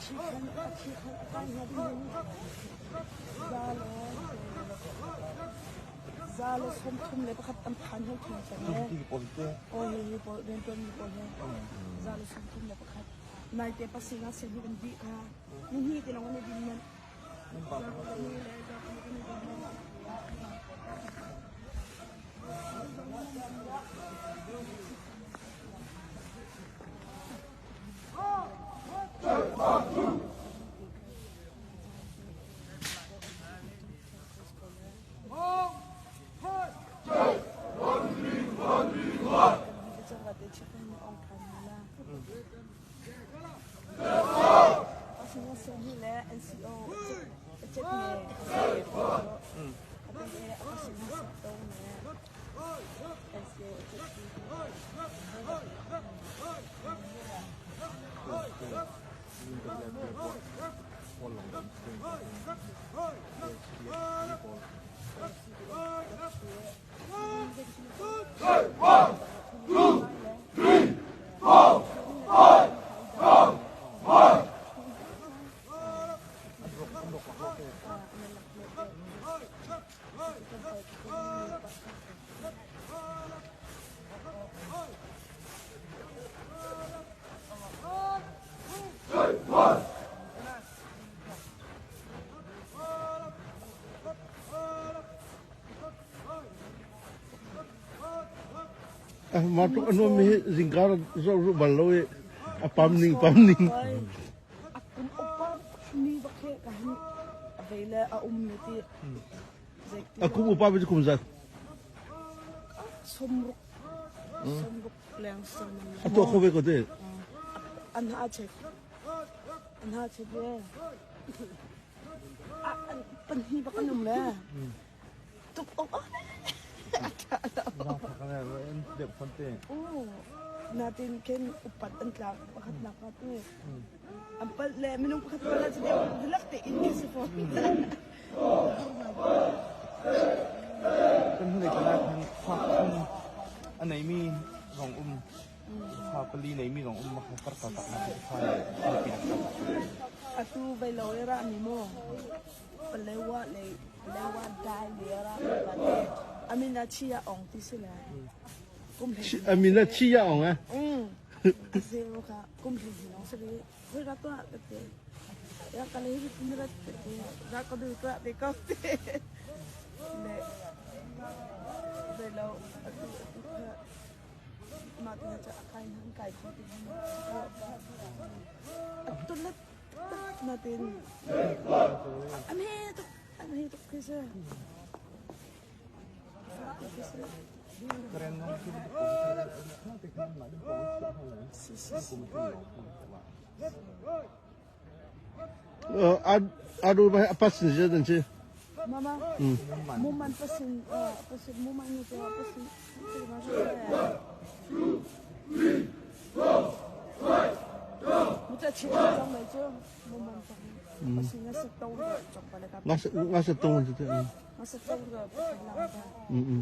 Za le 31 an phan hoi thung cang e. Aw hi hi pawl riantuan mi pawl hi 131. Naite pasing ah sen hi kan dih kha. Ni hi ti long an i din manh. Mah tluk a nuammi hi zingkar zoh ruh bal lo i a pam ning pam ning. A kum upa mi bak he ka hin a vei le a um mi ti. A kum upa bi kum zat. 60 60 leng sang. A tuah kho ve ko te. An ha chek. An ha chek ye. Pahnih bak an um le. Tuk ok Natin khin upat an tlak pakhat nak ka tu. An palh le minung pakhat palh ah cu dilak te in khi si fawn. Kan hnulei tlang ah khan fa pathum a neimi zong um, fa pali neimi zong um, makha kar ta tak na fa nupi nak tak. Atu vai lo i ra mi maw? Palewa le Palewa dai le ra pa te. Amina chia ong ti si le. Kum hlei. Amina chia ong eh? Mm. Zero kha kum hlei hi long si le. Hoi ra tuah ka te. Ya ka le hi ni ra te. Ra ka du tuah te ko te. Le vai lo atu atu kha mah te cha akai nan kai kho ti ni. Atu le Natin an he tuk an he tuk khi si. Adu ba pasin je dan chi. Mama, muman pasin pasin muman ni to pasin. Nga sa tong ti te. Nga sa tong Mm.